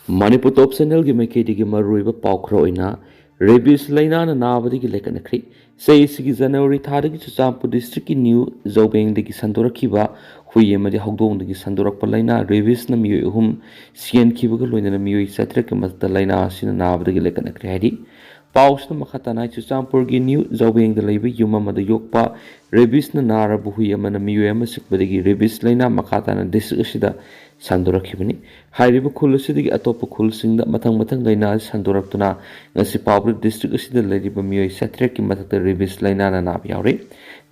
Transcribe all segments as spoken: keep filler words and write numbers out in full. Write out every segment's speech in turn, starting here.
ꯃꯅꯤꯄꯨꯔ ꯇꯣꯞ ꯆꯦꯅꯦꯜꯒꯤ ꯃꯥꯏꯀꯩꯗꯒꯤ ꯃꯔꯨꯑꯣꯏꯕ ꯄꯥꯎ ꯈꯔ ꯑꯣꯏꯅ, ꯔꯦꯕꯤꯁ ꯂꯥꯏꯅꯥꯅ ꯅꯥꯕꯗꯒꯤ ꯂꯩꯈꯠꯅꯈ꯭ꯔꯦ꯫ ꯆꯍꯤꯁꯤꯒꯤ ꯖꯅꯋꯥꯔꯤ ꯊꯥꯗꯒꯤ ꯆꯨꯔꯆꯥꯟꯄꯨꯔ ꯗꯤꯁꯇ꯭ꯔꯤꯛꯀꯤ ꯅ꯭ꯌꯨ ꯖꯧꯕꯦꯡꯗꯒꯤ ꯁꯟꯗꯣꯔꯛꯈꯤꯕ ꯍꯨꯏ ꯑꯃꯗꯤ ꯍꯧꯗꯣꯡꯗꯒꯤ ꯁꯟꯗꯣꯔꯛꯄ ꯂꯥꯏꯅꯥ ꯔꯦꯕꯤꯁꯅ ꯃꯤꯑꯣꯏ ꯑꯍꯨꯝ ꯁꯤꯍꯟꯈꯤꯕꯒ ꯂꯣꯏꯅꯅ ꯃꯤꯑꯣꯏ ꯆꯥꯇ꯭ꯔꯦꯠꯀꯤ ꯃꯊꯛꯇ ꯂꯥꯏꯅꯥ ꯑꯁꯤꯅ ꯅꯥꯕꯗꯒꯤ ꯂꯩꯈꯠꯅꯈ꯭ꯔꯦ ꯍꯥꯏꯔꯤ꯫ ꯄꯥꯎꯁꯤꯅ ꯃꯈꯥ ꯇꯥꯅ ꯍꯥꯏ, ꯆꯨꯔꯆꯥꯟꯄꯨꯔꯒꯤ ꯅ꯭ꯌꯨ ꯖꯧꯕꯦꯡꯗ ꯂꯩꯕ ꯌꯨꯝ ꯑꯃꯗ ꯌꯣꯛꯄ ꯔꯦꯕꯤꯁꯅ ꯅꯥꯔꯕ ꯍꯨꯏ ꯑꯃꯅ ꯃꯤꯑꯣꯏ ꯑꯃ ꯆꯤꯛꯄꯗꯒꯤ ꯔꯦꯕꯤꯁ ꯂꯥꯏꯅꯥ ꯃꯈꯥ ꯇꯥꯅ ꯗꯤꯁꯇ꯭ꯔꯤꯛ ꯑꯁꯤꯗ ꯁꯟꯗꯣꯔꯛꯈꯤꯕꯅꯤ꯫ ꯍꯥꯏꯔꯤꯕ ꯈꯨꯜ ꯑꯁꯤꯗꯒꯤ ꯑꯇꯣꯞꯄ ꯈꯨꯜꯁꯤꯡꯗ ꯃꯊꯪ ꯃꯊꯪ ꯂꯥꯏꯅꯥ ꯑꯁꯤ ꯁꯟꯗꯣꯔꯛꯇꯨꯅ ꯉꯁꯤ ꯐꯥꯎꯕꯗ ꯗꯤꯁꯇ꯭ꯔꯤꯛ ꯑꯁꯤꯗ ꯂꯩꯔꯤꯕ ꯃꯤꯑꯣꯏ ꯆꯥꯇ꯭ꯔꯦꯠꯀꯤ ꯃꯊꯛꯇ ꯔꯦꯕꯤꯁ ꯂꯥꯏꯅꯥꯅ ꯅꯥꯕ ꯌꯥꯎꯔꯦ꯫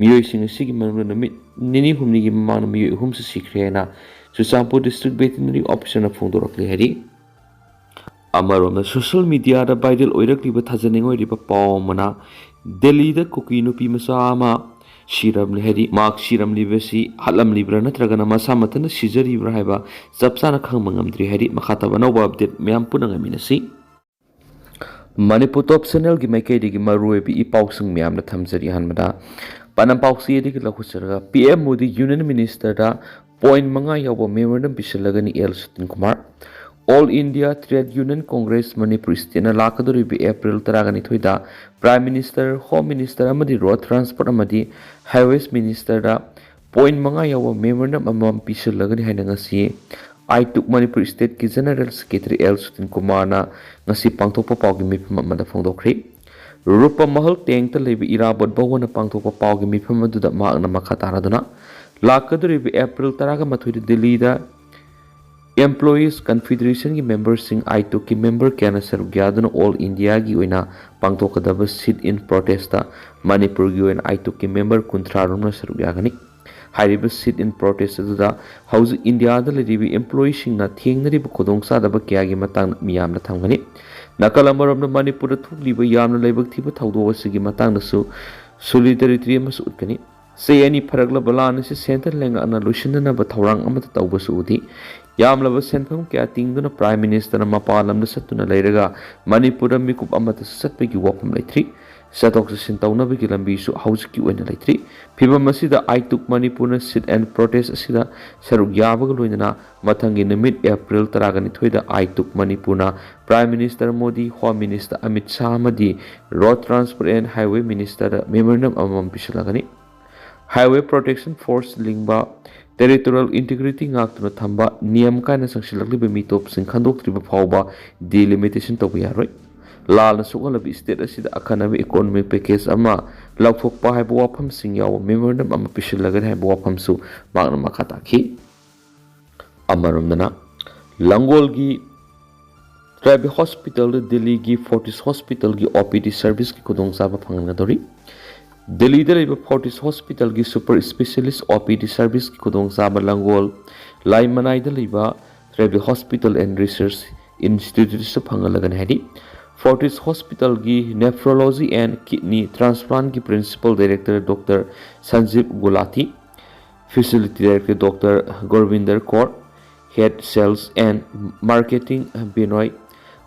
ꯃꯤꯑꯣꯏꯁꯤꯡ ꯑꯁꯤꯒꯤ ꯃꯅꯨꯡꯗ ꯅꯨꯃꯤꯠ ꯅꯤꯅꯤ ꯍꯨꯝꯅꯤꯒꯤ ꯃꯃꯥꯡꯗ ꯃꯤꯑꯣꯏ ꯑꯍꯨꯝꯁꯨ ꯁꯤꯈ꯭ꯔꯦ ꯍꯥꯏꯅ ꯆꯨꯔꯆꯥꯟꯄꯨꯔ ꯗꯤꯁꯇ꯭ꯔꯤꯛ ꯚꯦꯇꯤꯅꯔꯤ ꯑꯣꯐꯤꯁꯔꯅ ꯐꯣꯡꯗꯣꯔꯛꯂꯤ ꯍꯥꯏꯔꯤ꯫ ꯑꯃꯔꯣꯝꯗ, ꯁꯣꯁꯤꯌꯦꯜ ꯃꯤꯗꯤꯌꯥꯗ ꯚꯥꯏꯔꯦꯜ ꯑꯣꯏꯔꯛꯂꯤꯕ ꯊꯥꯖꯅꯤꯡꯉꯥꯏ ꯑꯣꯏꯔꯤꯕ ꯄꯥꯎ ꯑꯃꯅ, ꯗꯦꯜꯂꯤꯗ ꯀꯨꯀꯤ ꯅꯨꯄꯤ ꯃꯆꯥ ꯑꯃ ꯁꯤꯔꯝꯂꯦ ꯍꯥꯏꯔꯤ꯫ ꯃꯍꯥꯛ ꯁꯤꯔꯝꯂꯤꯕꯁꯤ ꯍꯥꯠꯂꯝꯂꯤꯕ꯭ꯔꯥ ꯅꯠꯇ꯭ꯔꯒꯅ ꯃꯁꯥ ꯃꯊꯟꯇ ꯁꯤꯖꯔꯤꯕ꯭ꯔꯥ ꯍꯥꯏꯕ ꯆꯞ ꯆꯥꯅ ꯈꯪꯕ ꯉꯝꯗ꯭ꯔꯤ ꯍꯥꯏꯔꯤ꯫ ꯃꯈꯥ ꯇꯥꯕ ꯑꯅꯧꯕ ꯑꯞꯗꯦꯠ ꯃꯌꯥꯝ ꯄꯨꯟꯅ ꯉꯥꯏꯃꯤꯟꯅꯁꯤ꯫ ꯃꯅꯤꯄꯨꯔ ꯇꯣꯞ ꯆꯦꯅꯦꯜꯒꯤ ꯃꯥꯏꯀꯩꯗꯒꯤ ꯃꯔꯨꯑꯣꯏꯕ ꯏ ꯄꯥꯎꯁꯤꯡ ꯃꯌꯥꯝꯅ ꯊꯝꯖꯔꯤ꯫ ꯑꯍꯥꯟꯕꯗ ꯄꯥꯎ ꯆꯦꯗꯒꯤ ꯂꯧꯈꯠꯆꯔꯒ, ꯄꯤ ꯑꯦꯝ ꯃꯣꯗꯤ ꯌꯨꯅꯤꯌꯟ ꯃꯤꯅꯤꯁꯇꯔꯗ ꯄꯣꯏꯟ ꯃꯉꯥ ꯌꯥꯎꯕ ꯃꯦꯃꯣꯔꯦꯟꯗꯝ ꯄꯤꯁꯤꯜꯂꯒꯅꯤ, L Sutin Kumar. All India trade union congress Manipur ꯁ꯭ꯇꯦꯠꯅ ꯂꯥꯛꯀꯗꯧꯔꯤꯕ ꯑꯦꯄ꯭ꯔꯤꯜ ꯇꯔꯥꯒ ꯅꯤꯊꯣꯏꯗ ꯄ꯭ꯔꯥꯏꯝ ꯃꯤꯅꯤꯁꯇꯔ, ꯍꯣꯝ ꯃꯤꯅꯤꯁꯇꯔ ꯑꯃꯗꯤ ꯔꯣꯗ ꯇ꯭ꯔꯥꯟꯁꯄꯣꯔꯠ ꯑꯃꯗꯤ ꯍꯥꯏꯋꯦꯁ ꯃꯤꯅꯤꯁꯇꯔꯗ ꯄꯣꯏꯟ ꯃꯉꯥ ꯌꯥꯎꯕ ꯃꯦꯃꯣꯔꯦꯟꯗꯝ ꯑꯃꯃꯝ ꯄꯤꯁꯤꯜꯂꯒꯅꯤ ꯍꯥꯏꯅ ꯉꯁꯤ ꯑꯥꯏꯇꯨꯛ ꯃꯅꯤꯄꯨꯔ ꯁ꯭ꯇꯦꯠꯀꯤ ꯖꯦꯅꯔꯦꯜ ꯁꯦꯀ꯭ꯔꯦꯇꯔꯤ ꯑꯦꯜ ꯁꯨꯇꯤꯟ ꯀꯨꯃꯥꯔꯅ ꯉꯁꯤ ꯄꯥꯡꯊꯣꯛꯄ ꯄꯥꯎꯒꯤ ꯃꯤꯐꯝ ꯑꯃꯗ ꯐꯣꯡꯗꯣꯛꯈ꯭ꯔꯤ꯫ ꯔꯨꯄ ꯃꯍꯜ ꯇꯦꯡꯇ ꯂꯩꯕ ꯏꯔꯥꯕꯣꯠ ꯚꯋꯟꯅ ꯄꯥꯡꯊꯣꯛꯄ ꯄꯥꯎꯒꯤ ꯃꯤꯐꯝ ꯑꯗꯨꯗ ꯃꯍꯥꯛꯅ ꯃꯈꯥ ꯇꯥꯔꯗꯨꯅ, ꯂꯥꯛꯀꯗꯧꯔꯤꯕ ꯑꯦꯄ꯭ꯔꯤꯜ ꯇꯔꯥꯒ ꯃꯥꯊꯣꯏꯗ ꯗꯤꯜꯂꯤꯗ ꯑꯦꯝꯄ꯭ꯂꯣꯌꯤꯁ ꯀꯟꯐꯦꯗꯔꯦꯁꯟꯒꯤ ꯃꯦꯝꯕꯔꯁꯤꯡ ꯑꯥꯏꯇꯨꯛꯀꯤ ꯃꯦꯝꯕꯔ ꯀꯌꯥꯅ ꯁꯔꯨꯛ ꯌꯥꯗꯨꯅ ꯑꯣꯜ ꯏꯟꯗꯤꯌꯥꯒꯤ ꯑꯣꯏꯅ ꯄꯥꯡꯊꯣꯛꯀꯗꯕ ꯁꯤꯠ ꯏꯟ ꯄ꯭ꯔꯣꯇꯦꯁꯇ ꯃꯅꯤꯄꯨꯔꯒꯤ ꯑꯣꯏꯅ ꯑꯥꯏꯇꯨꯛꯀꯤ ꯃꯦꯝꯕꯔ ꯀꯨꯟꯊ꯭ꯔꯥ ꯔꯣꯝꯅ ꯁꯔꯨꯛ ꯌꯥꯒꯅꯤ꯫ ꯍꯥꯏꯔꯤꯕ ꯁꯤꯠ ꯏꯟ ꯄ꯭ꯔꯣꯇꯦꯁ ꯑꯗꯨꯗ ꯍꯧꯖꯤꯛ ꯏꯟꯗꯤꯌꯥꯗ ꯂꯩꯔꯤꯕ ꯑꯦꯝꯄ꯭ꯂꯣꯌꯤꯁꯤꯡꯅ ꯊꯦꯡꯅꯔꯤꯕ ꯈꯨꯗꯣꯡꯆꯥꯗꯕ ꯀꯌꯥꯒꯤ ꯃꯇꯥꯡꯗ ꯃꯤꯌꯥꯝꯅ ꯊꯝꯒꯅꯤ꯫ ꯅꯥꯀꯜ ꯑꯃꯔꯣꯝꯗ, ꯃꯅꯤꯄꯨꯔꯗ ꯊꯣꯛꯂꯤꯕ ꯌꯥꯝꯅ ꯂꯥꯏꯕꯛ ꯊꯤꯕ ꯊꯧꯗꯣꯛ ꯑꯁꯤꯒꯤ ꯃꯇꯥꯡꯗꯁꯨ ꯁꯣꯂꯤꯗꯥꯔꯤꯇꯤ ꯑꯃꯁꯨ ꯎꯠꯀꯅꯤ꯫ ꯆꯍꯤ ꯑꯅꯤ ꯐꯥꯔꯛꯂꯕ ꯂꯥꯟ ꯑꯁꯤ ꯁꯦꯟꯇꯔ ꯂꯩꯉꯥꯛꯅ ꯂꯣꯏꯁꯤꯟꯅꯅꯕ ꯊꯧꯔꯥꯡ ꯑꯃꯠꯇ ꯇꯧꯕꯁꯨ ꯎꯗꯦ꯫ ꯌꯥꯝꯂꯕ ꯁꯦꯟꯐꯝ ꯀꯌꯥ ꯇꯤꯡꯗꯨꯅ ꯄ꯭ꯔꯥꯏꯝ ꯃꯤꯅꯤꯁꯇꯔꯅ ꯃꯄꯥꯟ ꯂꯝꯗ ꯆꯠꯇꯨꯅ ꯂꯩꯔꯒ ꯃꯅꯤꯄꯨꯔꯗ ꯃꯤꯀꯨꯞ ꯑꯃꯠꯇꯁꯨ ꯆꯠꯄꯒꯤ ꯋꯥꯐꯝ ꯂꯩꯇ꯭ꯔꯤ꯫ ꯆꯠꯊꯣꯛ ꯆꯠꯁꯤꯟ ꯇꯧꯅꯕꯒꯤ ꯂꯝꯕꯤꯁꯨ ꯍꯧꯖꯤꯛꯀꯤ ꯑꯣꯏꯅ ꯂꯩꯇ꯭ꯔꯤ꯫ ꯐꯤꯕꯝ ꯑꯁꯤꯗ ꯑꯥꯏ ꯇꯨꯛ ꯃꯅꯤꯄꯨꯔꯅ sit and protest ꯑꯁꯤꯗ ꯁꯔꯨꯛ ꯌꯥꯕꯒ ꯂꯣꯏꯅꯅ ꯃꯊꯪꯒꯤ ꯅꯨꯃꯤꯠ ꯑꯦꯄ꯭ꯔꯤꯜ ꯇꯔꯥꯅꯤꯊꯣꯏꯗ ꯑꯥꯏ ꯇꯨꯛ ꯃꯅꯤꯄꯨꯔꯅ Prime Minister Modi, Home Minister Amit Shah ꯑꯃꯗꯤ Road Transport and Highway Ministerꯗ memorandum ꯑꯃꯃꯝ ꯄꯤꯁꯤꯜꯂꯒꯅꯤ꯫ Highway Protection Force ꯂꯤꯡꯕ, territorial integrity ꯉꯥꯛꯇꯨꯅ ꯊꯝꯕ, ꯅꯤꯌꯝ ꯀꯥꯏꯅ ꯆꯪꯁꯤꯜꯂꯛꯂꯤꯕ ꯃꯤꯇꯣꯞꯁꯤꯡ ꯈꯟꯗꯣꯛꯇ꯭ꯔꯤꯕ ꯐꯥꯎꯕ delimitation ꯇꯧꯕ ꯌꯥꯔꯣꯏ꯫ ꯂꯥꯜꯅ ꯁꯣꯛꯍꯜꯂꯕ state ꯑꯁꯤꯗ ꯑꯈꯟꯅꯕ economic package ꯑꯃ ꯂꯧꯊꯣꯛꯄ ꯍꯥꯏꯕ ꯋꯥꯐꯝꯁꯤꯡ ꯌꯥꯎꯕ memorandum ꯑꯃ ꯄꯤꯁꯤꯜꯂꯒꯅꯤ ꯍꯥꯏꯕ ꯋꯥꯐꯝꯁꯨ ꯃꯍꯥꯛꯅ ꯃꯈꯥ ꯇꯥꯈꯤ꯫ ꯑꯃꯔꯣꯝꯗꯅ, ꯂꯥꯡꯒꯣꯜꯒꯤ Tribal Hospitalꯗ ꯗꯤꯜꯂꯤꯒꯤ Fortis Hospitalꯒꯤ OPD serviceꯀꯤ ꯈꯨꯗꯣꯡꯆꯥꯕ ꯐꯪꯍꯟꯒꯗꯧꯔꯤ꯫ ꯗꯤꯜꯂꯤꯗ ꯂꯩꯕ Fortis Hospitalꯒꯤ super specialist OPD serviceꯀꯤ ꯈꯨꯗꯣꯡꯆꯥꯕ ꯂꯥꯡꯒꯣꯜ ꯂꯥꯏꯃꯅꯥꯏꯗ ꯂꯩꯕ Tribal Hospital and Research Instituteꯁꯨ ꯐꯪꯍꯜꯂꯒꯅꯤ ꯍꯥꯏꯔꯤ꯫ Fortis Hospitalꯒꯤ Nephrology and Kidney Transplantꯀꯤ Principal Director Doctor Sanjeev Gulati, Facility Director Doctor Gurvinder Kaur, Head Sales and Marketing Binoy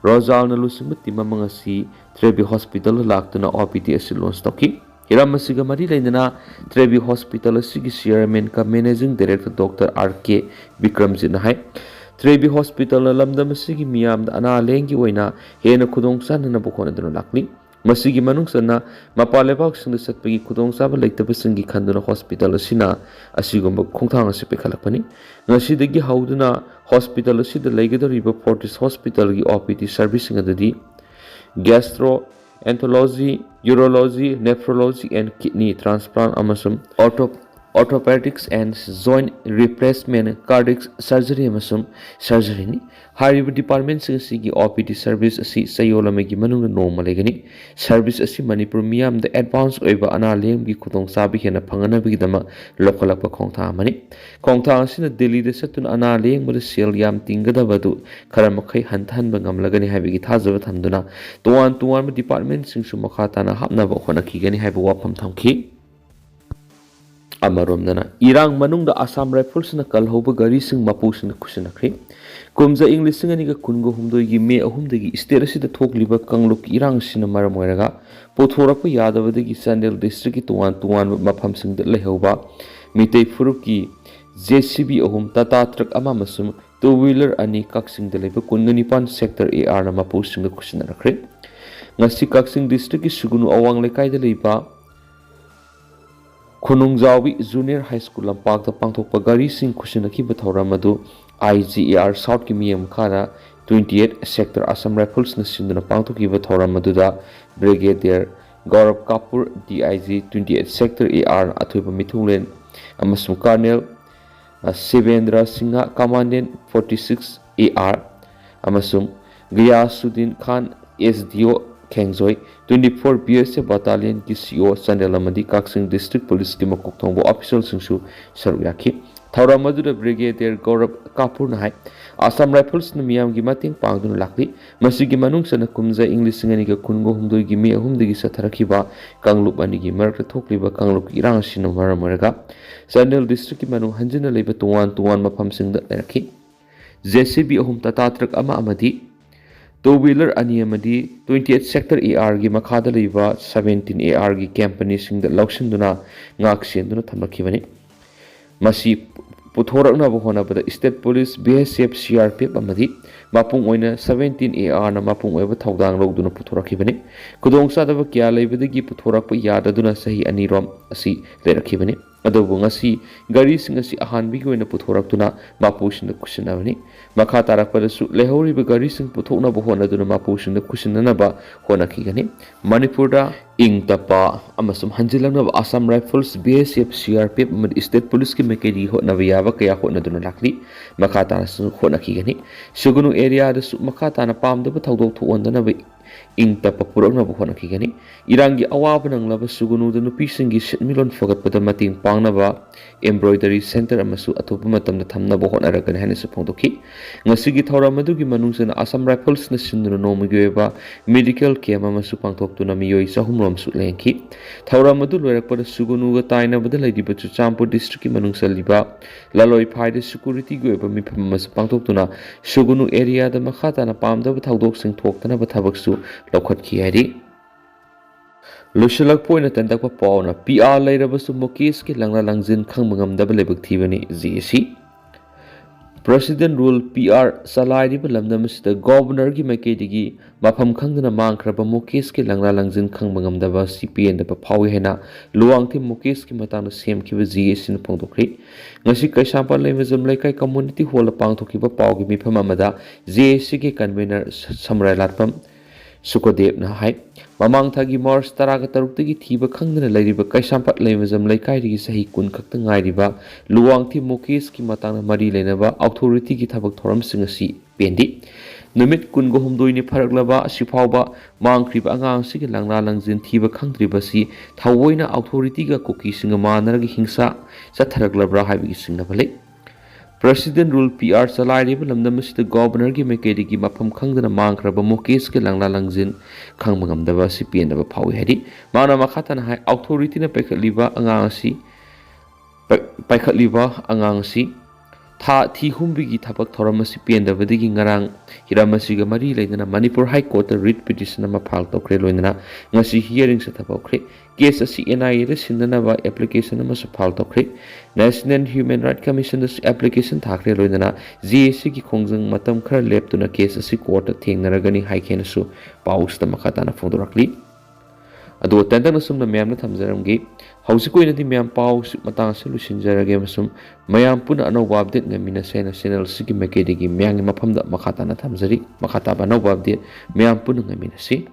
ꯔꯣꯖꯥꯜꯅ ꯂꯨꯆꯤꯡꯕ team ꯑꯃ ꯉꯁꯤ ꯇ꯭ꯔꯦꯕꯤ Hospitalꯗ ꯂꯥꯛꯇꯨꯅ OPD ꯑꯁꯤ launch ꯇꯧꯈꯤ꯫ ꯍꯤꯔꯝ ꯑꯁꯤꯒ ꯃꯔꯤ ꯂꯩꯅꯅ ꯇ꯭ꯔꯦꯕꯤ Hospital ꯑꯁꯤꯒꯤ chairman cum managing director Doctor R K ꯕꯤꯀ꯭ꯔꯝꯖꯤꯠꯅ ꯍꯥꯏ, ꯇ꯭ꯔꯦꯕꯤ Hospitalꯅ ꯂꯝꯗꯝ ꯑꯁꯤꯒꯤ ꯃꯤꯌꯥꯝꯗ ꯑꯅꯥ ꯂꯥꯌꯦꯡꯒꯤ ꯑꯣꯏꯅ ꯍꯦꯟꯅ ꯈꯨꯗꯣꯡ ꯆꯥꯍꯟꯅꯕ ꯍꯣꯠꯅꯗꯨꯅ ꯂꯥꯛꯂꯤ꯫ ꯃꯁꯤꯒꯤ ꯃꯅꯨꯡ ꯆꯟꯅ ꯃꯄꯥꯟ ꯂꯩꯕꯥꯛꯁꯤꯡꯗ ꯆꯠꯄꯒꯤ ꯈꯨꯗꯣꯡꯆꯥꯕ ꯂꯩꯇꯕꯁꯤꯡꯒꯤ ꯈꯟꯗꯨꯅ hospital ꯑꯁꯤꯅ ꯑꯁꯤꯒꯨꯝꯕ ꯈꯣꯡꯊꯥꯡ ꯑꯁꯤ ꯄꯥꯏꯈꯠꯂꯛꯄꯅꯤ꯫ ꯉꯁꯤꯗꯒꯤ ꯍꯧꯗꯨꯅ hospital ꯑꯁꯤꯗ ꯂꯩꯒꯗꯧꯔꯤꯕ Fortis Hospitalꯒꯤ OPD serviceꯁꯤꯡ ꯑꯗꯨꯗꯤ gastroenterology, urology, nephrology and kidney transplant ꯑꯃꯁꯨꯡ ortho- orthopedics and joint replacement, cardiac surgery ꯑꯃꯁꯨꯡ surgeryꯅꯤ꯫ ꯍꯥꯏꯔꯤꯕ departmentꯁꯤꯡ ꯑꯁꯤꯒꯤ OPD service ꯑꯁꯤ ꯆꯌꯣꯜ ꯑꯃꯒꯤ ꯃꯅꯨꯡꯗ ꯅꯣꯡꯃ ꯂꯩꯒꯅꯤ꯫ Service ꯑꯁꯤ ꯃꯅꯤꯄꯨꯔ ꯃꯤꯌꯥꯝꯗ advance ꯑꯣꯏꯕ ꯑꯅꯥ ꯂꯥꯌꯦꯡꯕꯒꯤ ꯈꯨꯗꯣꯡꯆꯥꯕ ꯍꯦꯟꯅ ꯐꯪꯍꯟꯅꯕꯒꯤꯗꯃꯛ ꯂꯧꯈꯠꯂꯛꯄ ꯈꯣꯡꯊꯥꯡ ꯑꯃꯅꯤ꯫ ꯈꯣꯡꯊꯥꯡ ꯑꯁꯤꯅ ꯗꯤꯜꯂꯤꯗ ꯆꯠꯇꯨꯅ ꯑꯅꯥ ꯂꯥꯌꯦꯡꯕꯗ ꯁꯦꯜ ꯌꯥꯝ ꯇꯤꯡꯒꯗꯕ ꯑꯗꯨ ꯈꯔ ꯃꯈꯩ ꯍꯟꯊꯍꯟꯕ ꯉꯝꯂꯒꯅꯤ ꯍꯥꯏꯕꯒꯤ ꯊꯥꯖꯕ ꯊꯝꯗꯨꯅ ꯇꯣꯉꯥꯟ ꯇꯣꯉꯥꯟꯕ departmentꯁꯤꯡꯁꯨ ꯃꯈꯥ ꯇꯥꯅ ꯍꯥꯞꯅꯕ ꯍꯣꯠꯅꯈꯤꯒꯅꯤ ꯍꯥꯏꯕ ꯋꯥꯐꯝ ꯊꯝꯈꯤ꯫ ꯑꯃꯔꯣꯝꯗꯅ, ꯏꯔꯥꯡ ꯃꯅꯨꯡꯗ Assam Riflesꯅ ꯀꯜꯍꯧꯕ ꯒꯥꯔꯤꯁꯤꯡ ꯃꯄꯨꯁꯤꯡꯅ ꯈꯨꯠꯁꯤꯟꯅꯈ꯭ꯔꯦ꯫ ꯀꯨꯝꯖꯥ ꯏꯪ ꯂꯤꯁꯤꯡ ꯑꯅꯤꯒ ꯀꯨꯟꯒ ꯍꯨꯝꯗꯣꯏꯒꯤ ꯃꯦ ꯑꯍꯨꯝꯗꯒꯤ state ꯑꯁꯤꯗ ꯊꯣꯛꯂꯤꯕ ꯀꯥꯡꯂꯨꯞꯀꯤ ꯏꯔꯥꯡꯁꯤꯅ ꯃꯔꯝ ꯑꯣꯏꯔꯒ ꯄꯨꯊꯣꯔꯛꯄ ꯌꯥꯗꯕꯗꯒꯤ ꯆꯥꯟꯗꯦꯜ districtꯀꯤ ꯇꯣꯉꯥꯟ ꯇꯣꯉꯥꯟꯕ ꯃꯐꯝꯁꯤꯡꯗ ꯂꯩꯍꯧꯕ ꯃꯤꯇꯩ ꯐꯨꯔꯨꯞꯀꯤ JCB ꯑꯍꯨꯝ, Tata truck ꯑꯃ ꯑꯃꯁꯨꯡ two wheeler ꯑꯅꯤ ꯀꯛꯆꯤꯡꯗ ꯂꯩꯕ ꯀꯨꯟꯒ ꯅꯤꯄꯥꯟ Sector ARꯅ ꯃꯄꯨꯁꯤꯡꯗ ꯈꯨꯠꯁꯤꯟꯅꯔꯛꯈ꯭ꯔꯦ꯫ ꯉꯁꯤ ꯀꯛꯆꯤꯡ districtꯀꯤ ꯁꯨꯒꯨꯅꯨ ꯑꯋꯥꯡ ꯂꯩꯀꯥꯏꯗ ꯂꯩꯕ ꯈꯨꯅꯨꯡꯖꯥꯎꯕꯤ Junior High School ꯂꯝꯄꯥꯛꯇ ꯄꯥꯡꯊꯣꯛꯄ ꯒꯥꯔꯤꯁꯤꯡ ꯈꯨꯠꯁꯤꯟꯅꯈꯤꯕ ꯊꯧꯔꯝ ꯑꯗꯨ IGAR Southꯀꯤ ꯃꯤꯠꯌꯦꯡ ꯃꯈꯥꯗ twenty eight Sector Assam Riflesꯅ ꯁꯤꯟꯗꯨꯅ ꯄꯥꯡꯊꯣꯛꯈꯤꯕ ꯊꯧꯔꯝ ꯑꯗꯨꯗ Brigadier ꯒꯧꯔꯕ Kapoor, DIG twenty eight Sector AR ꯑꯊꯣꯏꯕ ꯃꯤꯊꯨꯡꯂꯦꯟ ꯑꯃꯁꯨꯡ Colonel, ꯑ, ꯁꯤꯕꯦꯟꯗ꯭ꯔ Singh, Commandant forty six AR, ꯑꯃꯁꯨꯡ ꯒꯤꯌꯥꯁꯨꯗꯤꯟ ꯈꯥꯟ, SDO ꯈꯦꯡꯖꯣꯏ, twenty four BSF battalionꯀꯤ CO Chandel ꯑꯃꯗꯤ ꯀꯛꯆꯤꯡ district policeꯀꯤ ꯃꯀꯣꯛ ꯊꯣꯡꯕ officialꯁꯤꯡꯁꯨ ꯁꯔꯨꯛ ꯌꯥꯈꯤ꯫ ꯊꯧꯔꯝ ꯑꯗꯨꯗ Brigadier ꯒꯧꯔꯕ ꯀꯥꯄꯨꯔꯅ ꯍꯥꯏ, Assam Riflesꯅ ꯃꯤꯌꯥꯝꯒꯤ ꯃꯇꯦꯡ ꯄꯥꯡꯗꯨꯅ ꯂꯥꯛꯂꯤ꯫ ꯃꯁꯤꯒꯤ ꯃꯅꯨꯡ ꯆꯟꯅ ꯀꯨꯝꯖꯥ ꯏꯪ ꯂꯤꯁꯤꯡ ꯑꯅꯤꯒ ꯀꯨꯟꯒ ꯍꯨꯝꯗꯣꯏꯒꯤ ꯃꯦ ꯑꯍꯨꯝꯗꯒꯤ ꯆꯠꯊꯔꯛꯈꯤꯕ ꯀꯥꯡꯂꯨꯞ ꯑꯅꯤꯒꯤ ꯃꯔꯛꯇ ꯊꯣꯛꯂꯤꯕ ꯀꯥꯡꯂꯨꯞꯀꯤ ꯏꯔꯥꯡ ꯑꯁꯤꯅ ꯃꯔꯝ ꯑꯣꯏꯔꯒ ꯆꯥꯟꯗꯦꯜ districtꯀꯤ ꯃꯅꯨꯡ ꯍꯟꯖꯤꯟꯅ ꯂꯩꯕ ꯇꯣꯉꯥꯟ ꯇꯣꯉꯥꯟꯕ ꯃꯐꯝꯁꯤꯡꯗ ꯂꯩꯔꯛꯈꯤ꯫ JCB ꯑꯍꯨꯝ, Tata truck ꯑꯃ ꯑꯃꯗꯤ two wheeler ꯑꯅꯤ ꯑꯃꯗꯤ twenty eight Sector ARꯒꯤ ꯃꯈꯥꯗ ꯂꯩꯕ seventeen ARꯒꯤ companyꯁꯤꯡꯗ ꯂꯧꯁꯤꯟꯗꯨꯅ ꯉꯥꯛ ꯁꯦꯟꯗꯨꯅ ꯊꯝꯂꯛꯈꯤꯕꯅꯤ꯫ ꯃꯁꯤ ꯄꯨꯊꯣꯔꯛꯅꯕ ꯍꯣꯠꯅꯕꯗ state police, BSF, CRPF ꯑꯃꯗꯤ ꯃꯄꯨꯡ ꯑꯣꯏꯅ seventeen ARꯅ ꯃꯄꯨꯡ ꯑꯣꯏꯕ ꯊꯧꯗꯥꯡ ꯂꯧꯗꯨꯅ ꯄꯨꯊꯣꯔꯛꯈꯤꯕꯅꯤ꯫ ꯈꯨꯗꯣꯡꯆꯥꯗꯕ ꯀꯌꯥ ꯂꯩꯕꯗꯒꯤ ꯄꯨꯊꯣꯔꯛꯄ ꯌꯥꯗꯗꯨꯅ ꯆꯍꯤ ꯑꯅꯤꯔꯣꯝ ꯑꯁꯤ ꯂꯩꯔꯛꯈꯤꯕꯅꯤ꯫ ꯑꯗꯨꯕꯨ ꯉꯁꯤ ꯒꯥꯔꯤꯁꯤꯡ ꯑꯁꯤ ꯑꯍꯥꯟꯕꯒꯤ ꯑꯣꯏꯅ ꯄꯨꯊꯣꯔꯛꯇꯨꯅ ꯃꯄꯨꯁꯤꯡꯗ ꯈꯨꯠꯁꯤꯟꯅꯕꯅꯤ꯫ ꯃꯈꯥ ꯇꯥꯔꯛꯄꯗꯁꯨ ꯂꯩꯍꯧꯔꯤꯕ ꯒꯥꯔꯤꯁꯤꯡ ꯄꯨꯊꯣꯛꯅꯕ ꯍꯣꯠꯅꯗꯨꯅ ꯃꯄꯨꯁꯤꯡꯗ ꯈꯨꯠꯁꯤꯟꯅꯅꯕ ꯍꯣꯠꯅꯈꯤꯒꯅꯤ꯫ ꯃꯅꯤꯄꯨꯔꯗ ꯏꯪ ꯇꯞꯄ ꯑꯃꯁꯨꯡ ꯍꯟꯖꯤꯜꯂꯛꯅꯕ Assam Rifles, BSF, CRPF ꯑꯃꯗꯤ state policeꯀꯤ ꯃꯥꯏꯀꯩꯗꯒꯤ ꯍꯣꯠꯅꯕ ꯌꯥꯕ ꯀꯌꯥ ꯍꯣꯠꯅꯗꯨꯅ ꯂꯥꯛꯂꯤ꯫ ꯃꯈꯥ ꯇꯥꯅꯁꯨ ꯍꯣꯠꯅꯈꯤꯒꯅꯤ꯫ ꯁꯨꯒꯨꯅꯨ areaꯗꯁꯨ ꯃꯈꯥ ꯇꯥꯅ ꯄꯥꯝꯗꯕ ꯊꯧꯗꯣꯛ ꯊꯣꯛꯍꯟꯗꯅꯕ ꯏꯪ ꯇꯞꯄ ꯄꯨꯔꯛꯅꯕ ꯍꯣꯠꯅꯈꯤꯒꯅꯤ꯫ ꯏꯔꯥꯡꯒꯤ ꯑꯋꯥꯕ ꯅꯪꯂꯕ ꯁꯨꯒꯨꯅꯨꯗ ꯅꯨꯄꯤꯁꯤꯡꯒꯤ ꯁꯤꯟꯃꯤꯠꯂꯣꯟ ꯐꯒꯠꯄꯗ ꯃꯇꯦꯡ ꯄꯥꯡꯅꯕ embroidery centre ꯑꯃꯁꯨ ꯑꯊꯨꯕ ꯃꯇꯝꯗ ꯊꯝꯅꯕ ꯍꯣꯠꯅꯔꯛꯀꯅꯤ ꯍꯥꯏꯅꯁꯨ ꯐꯣꯡꯗꯣꯛꯈꯤ꯫ ꯉꯁꯤꯒꯤ ꯊꯧꯔꯝ ꯑꯗꯨꯒꯤ ꯃꯅꯨꯡ ꯆꯟꯅ Assam Riflesꯅ ꯁꯤꯟꯗꯨꯅ ꯅꯣꯡꯃꯒꯤ ꯑꯣꯏꯕ medical camp ꯑꯃꯁꯨ ꯄꯥꯡꯊꯣꯛꯇꯨꯅ ꯃꯤꯑꯣꯏ ꯆꯍꯨꯝ ꯔꯣꯝꯁꯨ ꯂꯥꯌꯦꯡꯈꯤ꯫ ꯊꯧꯔꯝ ꯑꯗꯨ ꯂꯣꯏꯔꯛꯄꯗ ꯁꯨꯒꯨꯅꯨꯒ ꯇꯥꯏꯅꯕꯗ ꯂꯩꯔꯤꯕ ꯆꯨꯔꯆꯥꯟꯄꯨꯔ districtꯀꯤ ꯃꯅꯨꯡ ꯆꯜꯂꯤꯕ ꯂꯥꯂꯣꯏꯐꯥꯏꯗ securityꯒꯤ ꯑꯣꯏꯕ ꯃꯤꯐꯝ ꯑꯃꯁꯨ ꯄꯥꯡꯊꯣꯛꯇꯨꯅ ꯁꯨꯒꯨꯅꯨ areaꯗ ꯃꯈꯥ ꯇꯥꯅ ꯄꯥꯝꯗꯕ ꯊꯧꯗꯣꯛꯁꯤꯡ ꯊꯣꯛꯇꯅꯕ ꯊꯕꯛꯁꯨ ꯂꯧꯈꯠꯈꯤ ꯍꯥꯏꯔꯤ꯫ ꯂꯣꯏꯁꯤꯜꯂꯛꯄ ꯑꯣꯏꯅ ꯇꯦꯟꯇꯛꯄ ꯄꯥꯎꯅ, PR ꯂꯩꯔꯕꯁꯨ ꯃꯨꯀꯦꯁꯀꯤ ꯂꯪꯂꯥ ꯂꯪꯖꯤꯟ ꯈꯪꯕ ꯉꯝꯗꯕ ꯂꯥꯏꯕꯛ ꯊꯤꯕꯅꯤ, GAC꯫ President Rule PR ꯆꯂꯥꯏꯔꯤꯕ ꯂꯝꯗꯝ ꯑꯁꯤꯗ Governorꯒꯤ ꯃꯥꯏꯀꯩꯗꯒꯤ ꯃꯐꯝ ꯈꯪꯗꯅ ꯃꯥꯡꯈ꯭ꯔꯕ ꯃꯨꯀꯦꯁꯀꯤ ꯂꯪꯂꯥ ꯂꯪꯖꯤꯟ ꯈꯪꯕ ꯉꯝꯗꯕ ꯑꯁꯤ ꯄꯦꯟꯗꯕ ꯐꯥꯎꯏ ꯍꯥꯏꯅ ꯂꯨꯋꯥꯡꯊꯦꯝ ꯃꯨꯀꯦꯁꯀꯤ ꯃꯇꯥꯡꯗ ꯁꯦꯝꯈꯤꯕ GACꯅ ꯐꯣꯡꯗꯣꯛꯈ꯭ꯔꯤ꯫ ꯉꯁꯤ ꯀꯩꯁꯥꯝꯄꯥꯠ ꯂꯩꯃꯖꯝ ꯂꯩꯀꯥꯏ community hallꯗ ꯄꯥꯡꯊꯣꯛꯈꯤꯕ ꯄꯥꯎꯒꯤ ꯃꯤꯐꯝ ꯑꯃꯗ GACꯒꯤ convener ꯁ-, ꯁꯝꯔꯥꯏ ꯂꯥꯠꯐꯝ ꯁꯨꯀꯗꯦꯕꯅ ꯍꯥꯏ, ꯃꯃꯥꯡ ꯊꯥꯒꯤ March ꯇꯔꯥꯒ ꯇꯔꯨꯛꯇꯒꯤ ꯊꯤꯕ ꯈꯪꯗꯅ ꯂꯩꯔꯤꯕ ꯀꯩꯁꯥꯝꯄꯥꯠ ꯂꯩꯃꯖꯝ ꯂꯩꯀꯥꯏꯗꯒꯤ ꯆꯍꯤ ꯀꯨꯟ ꯈꯛꯇ ꯉꯥꯏꯔꯤꯕ ꯂꯨꯋꯥꯡꯊꯦꯝ ꯃꯨꯀꯦꯁꯀꯤ ꯃꯇꯥꯡꯗ ꯃꯔꯤ ꯂꯩꯅꯕ authorityꯒꯤ ꯊꯕꯛ ꯊꯧꯔꯝꯁꯤꯡ ꯑꯁꯤ ꯄꯦꯟꯗꯦ꯫ ꯅꯨꯃꯤꯠ ꯀꯨꯟꯒ ꯍꯨꯝꯗꯣꯏꯅꯤ ꯐꯥꯔꯛꯂꯕ ꯑꯁꯤꯐꯥꯎꯕ ꯃꯥꯡꯈ꯭ꯔꯤꯕ ꯑꯉꯥꯡ ꯑꯁꯤꯒꯤ ꯂꯪꯂꯥ ꯂꯪꯖꯤꯟ ꯊꯤꯕ ꯈꯪꯗ꯭ꯔꯤꯕꯁꯤ ꯊꯑꯣꯏꯅ authorityꯒ ꯀꯨꯀꯤꯁꯤꯡꯒ ꯃꯥꯟꯅꯔꯒ ꯍꯤꯡꯁꯥ ꯆꯠꯊꯔꯛꯂꯕ꯭ꯔꯥ ꯍꯥꯏꯕꯒꯤ ꯆꯤꯡꯅꯕ ꯂꯩ꯫ President Rule PR ꯆꯂꯥꯏꯔꯤꯕ ꯂꯝꯗꯝ ꯑꯁꯤꯗ Governorꯒꯤ ꯃꯥꯏꯀꯩꯗꯒꯤ ꯃꯐꯝ ꯈꯪꯗꯅ ꯃꯥꯡꯈ꯭ꯔꯕ ꯃꯨꯀꯦꯁꯀꯤ ꯂꯪꯂꯥ ꯂꯪꯖꯤꯟ ꯈꯪꯕ ꯉꯝꯗꯕ ꯑꯁꯤ ꯄꯦꯟꯗꯕ ꯐꯥꯎꯏ ꯍꯥꯏꯔꯤ꯫ ꯃꯥꯅ ꯃꯈꯥ ꯇꯥꯅ ꯍꯥꯏ, authorityꯅ ꯄꯥꯏꯈꯠꯂꯤꯕ ꯑꯉꯥꯡ ꯑꯁꯤ, ꯄꯥꯏ-, ꯄꯥꯏꯈꯠꯂꯤꯕ ꯑꯉꯥꯡ ꯑꯁꯤ ꯊꯥ ꯊꯤ ꯍꯨꯝꯕꯒꯤ ꯊꯕꯛ ꯊꯧꯔꯝ ꯑꯁꯤ ꯄꯦꯟꯗꯕꯗꯒꯤ ꯉꯔꯥꯡ ꯍꯤꯔꯝ ꯑꯁꯤꯒ ꯃꯔꯤ ꯂꯩꯅꯅ ꯃꯅꯤꯄꯨꯔ High Courtꯇ writ petition ꯑꯃ file ꯇꯧꯈ꯭ꯔꯦ, ꯂꯣꯏꯅꯅ ꯉꯁꯤ hearing ꯆꯠꯊꯕ ꯍꯧꯈ꯭ꯔꯦ꯫ Case ꯑꯁꯤ NIAꯗ ꯁꯤꯟꯅꯅꯕ application ꯑꯃꯁꯨ file ꯇꯧꯈ꯭ꯔꯦ꯫ National Human Rights Commissionꯗꯁꯨ application ꯊꯥꯈ꯭ꯔꯦ, ꯂꯣꯏꯅꯅ GACꯒꯤ ꯈꯣꯡꯖꯪ ꯃꯇꯝ ꯈꯔ ꯂꯦꯞꯇꯨꯅ case ꯑꯁꯤ courtꯇ ꯊꯦꯡꯅꯔꯒꯅꯤ ꯍꯥꯏꯈꯤ ꯍꯥꯏꯅꯁꯨ ꯄꯥꯎꯁꯤꯗ ꯃꯈꯥ ꯇꯥꯅ ꯐꯣꯡꯗꯣꯔꯛꯂꯤ꯫ ꯑꯗꯨꯒ ꯇꯦꯟꯇꯛꯅ ꯁꯨꯝꯅ ꯃꯌꯥꯝꯅ ꯊꯝꯖꯔꯝꯒꯦ꯫ ꯍꯧꯖꯤꯛꯀꯤ ꯑꯣꯏꯅꯗꯤ ꯃꯌꯥꯝ ꯄꯥꯎꯁꯤ ꯃꯇꯥꯡ ꯑꯁꯤ ꯂꯣꯏꯁꯤꯟꯖꯔꯒꯦ ꯑꯃꯁꯨꯡ ꯃꯌꯥꯝ ꯄꯨꯟꯅ ꯑꯅꯧꯕ update ꯉꯥꯏꯃꯤꯟꯅꯁꯦ ꯍꯥꯏꯅ channel ꯑꯁꯤꯒꯤ ꯃꯥꯏꯀꯩꯗꯒꯤ ꯃꯌꯥꯝꯒꯤ ꯃꯐꯝꯗ ꯃꯈꯥ ꯇꯥꯅ ꯊꯝꯖꯔꯤ꯫ ꯃꯈꯥ ꯇꯥꯕ ꯑꯅꯧꯕ update ꯃꯌꯥꯝ ꯄꯨꯟꯅ ꯉꯥꯏꯃꯤꯟꯅꯁꯤ꯫